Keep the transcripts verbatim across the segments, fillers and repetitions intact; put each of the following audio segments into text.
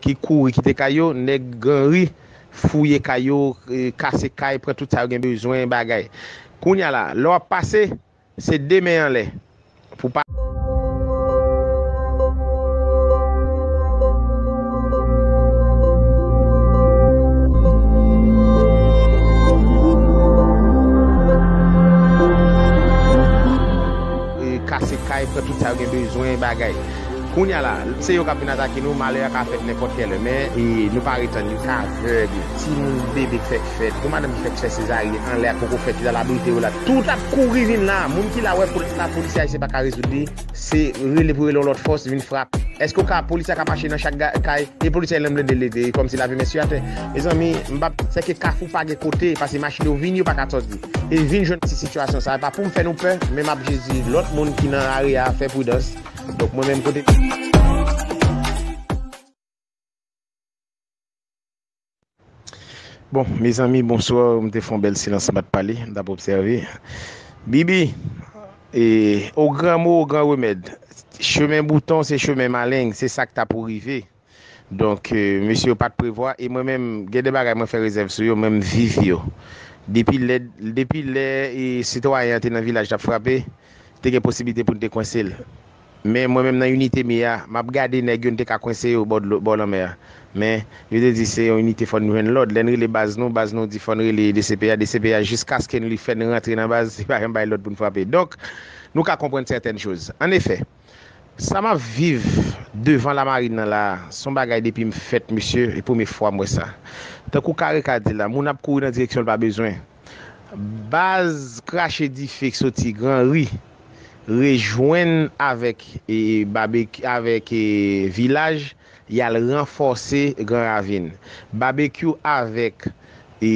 ki kouri kite kay yo, nèg Gran Ri fouye kay yo, e, kase kay, pran tout sa yo gen bezwen, bagay. Kounye a la, lè w ap pase, se de men anlè. Pou pa E, kase kay, pran tout sa yo gen bezwen, bagay. Kounye a la, se yo k ap vin atake nou, malè a ka fèt nenpòt kèlè, men, e, nou pa ret tann li, ka avèg, timoun, bebe k fèk fèt, gon madanm ki fèk fè sezaryèn anlè a poko fèt, ki t al abrite yo la, tout ap kouri vin la, moun ki la wè pou lapolis ayisyen pa ka rezoud li, se rele pou rele yon lòt fòs vin frape. Èske w ka, polis la ka mache nan chak ga-, kay, e polis la menm blende l leve, e kòmsi lave men sou atè? Mezanmi, m p ap, sèke Kafou pa gen kote, paske machin yo vin, yo pa ka sòti. E vin jwenn ti sitiyasyon sa, e pa pou m fè nou pè, men m ap jis di lòt moun ki nan area a fè pridans. Donk, mwen menm kote. Bon, mezanmi, bonswa. M te fè yon bèl silans, m pa t pale, m t ap obsève. Bibi, e, o gran mo, o gran remèd. Chemen bouton, se chemen maleng, se sa k ta pou rive. Donk, e, mesye yo pa t prevwa, e mwen menm, gen de bagay mwen fè rezèv sou yo, mwen m viv yo. Depi lè, depi lè, e, sitwayen an te nan vilaj t ap frape, te gen posiblite pou n te kwense l. Men mwen menm nan inite m ye a, m ap gade nèg yo n te ka kwense yo bò dlo, bò lanmè a. Men, yo te di se yon inite fò n jwenn lòd. Lè n rele baz nou, baz nou di fò n rele D C P A, D C P A jiskaske n li fè n rantre nan baz, li pa janm bay lòd pou n frape. Donk, nou ka konprann sètèn choz. Annefè, sa m ap viv devan lamarin nan la a, se yon bagay depi m fèt, mesye, e premye fwa m wè sa. Tankou Kare ka di la, moun ap kouri nan direksyon l pa bezwen. Baz krache dife k soti Gran Ri rejwenn avèk, e, Babek-, avèk, e, Vilaj, y al ranfòse Gran Ravin. Babekyou avèk, e,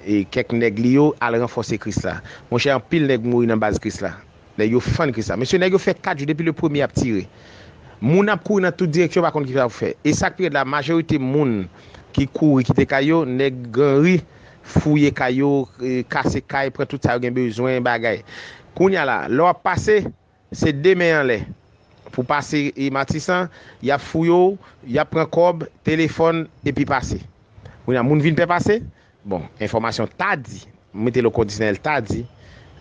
e, kèk nèg li yo al ranfòse Krisla. Monchè, anpil nèg mouri nan baz Krisla. Nèg yo fann Krisla. Mesye, nèg yo fè kat jou depi le premye ap tire. Moun ap kouri nan tout direksyon, pa konn kisa pou fè. E sa k pi rèd la, majorite moun ki kouri kite kay yo, nèg Gran Ri fouye kay yo, e, kase kay, pran tout sa yo gen bezwen, bagay. Kounye a la, lè w ap pase, se de men anlè. Pou pase, e, Matisan, y ap fouye w, y ap pran kòb, telefòn, epi pase. Kounye a, moun vin pè pase? Bon, enfòmasyon ta di, m mete l o kondisyonèl, ta di,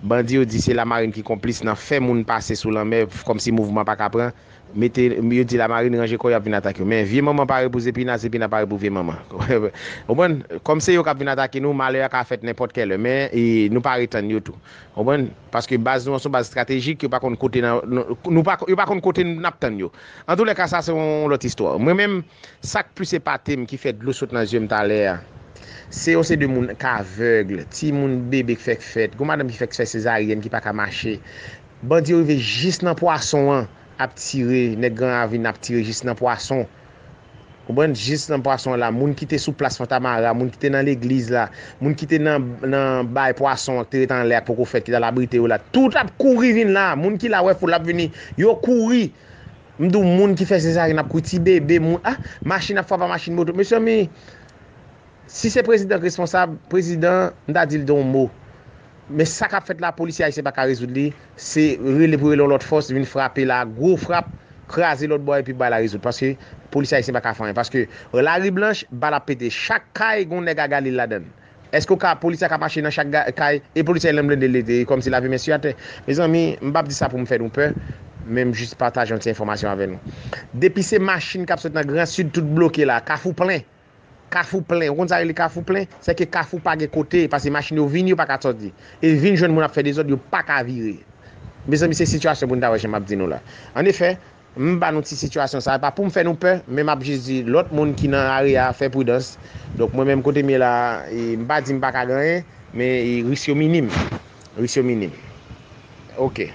bandi yo di se lamarin ki konplis nan fè moun pase sou lanmè, kòmsi mouvman pa ka pran. Mete, yo di lamarin ranje kò, y ap vin atake yo. Men vye manman pare pou Zepina, Zepina pare pou vye manman. Konprann? Kòm se yo k ap vin atake nou, malè a ka fèt nenpòt kèlè, men, e, nou pa ret tann yo tou. Konprann? Paske baz nou an se yon baz estratejik, yo pa konn kote nan, nou, nou pa, yo pa konn kote n ap tann yo. Antoulèka, sa se yon lòt istwa. Mwen menm, sa k plis epate m, ki fè dlo sot nan zye m talè a, se yon seri de moun k avèg, timoun, bebe k fèk fèt, gon madanm ki fèk fè sezaryèn, ki pa ka mache. Bandi yo rive jis nan pwason an, ap tire, nèg Gran Ravin ap tire jis nan pwason. Konprann? Jis nan pwason an la, moun ki te sou plas Fontamara, moun ki te nan legliz la, moun ki te nan, nan bay pwason an, ki te ret anlè a, poko fèt, ki t al abrite yo la, tout ap kouri vin la. Moun ki la wè foul ap vini, yo kouri. M di w, moun ki fè sezaryèn ap kouri, ti bebe, moun, ah, machin ap frape a machin, moto. Mezanmi, si se prezidan k responsab, prezidan, m ta di l de yon mo. Men sa k ap fèt la, polisye ayisyen pa ka rezoud li, se rele pou rele yon lòt fòs, vin frape la, gwo frap, kraze lòt bò epi bay la rezoud. Paske polisye ayisyen pa ka fè anyen. Paske lari blanch, bal ap pete. Chak kay, gon nèg a Galil ladan l. Èske w ka, polisye a ka mache nan chak ga-, kay, e polisye a menm blende l leve, e kòmsi lave men sou atè? Mezanmi, m p ap di sa pou m fè nou pè, men m jis pataje yon ti enfòmasyon avè nou. Depi se machin k ap sot nan Gran Sid, tout bloke la, Kafou plen. Kafou plen. Ou konn sa rele Kafou plen? Sèke Kafou pa gen kote, paske machin yo vin, yo pa ka sòti. E vin jwenn moun ap fè dezòd, yo pa ka vire. Mezanmi, se sitiyasyon pou n ta wè jan m ap di nou la. Annefè, m ba nou ti sitiyasyon sa, e pa pou m fè nou pè, men m ap jis di lòt moun ki nan area a fè pridans. Donk, mwen menm kote m ye la, e, m pa di m pa ka gen anyen, men, e, risk yo minim. Risk yo minim. Oke.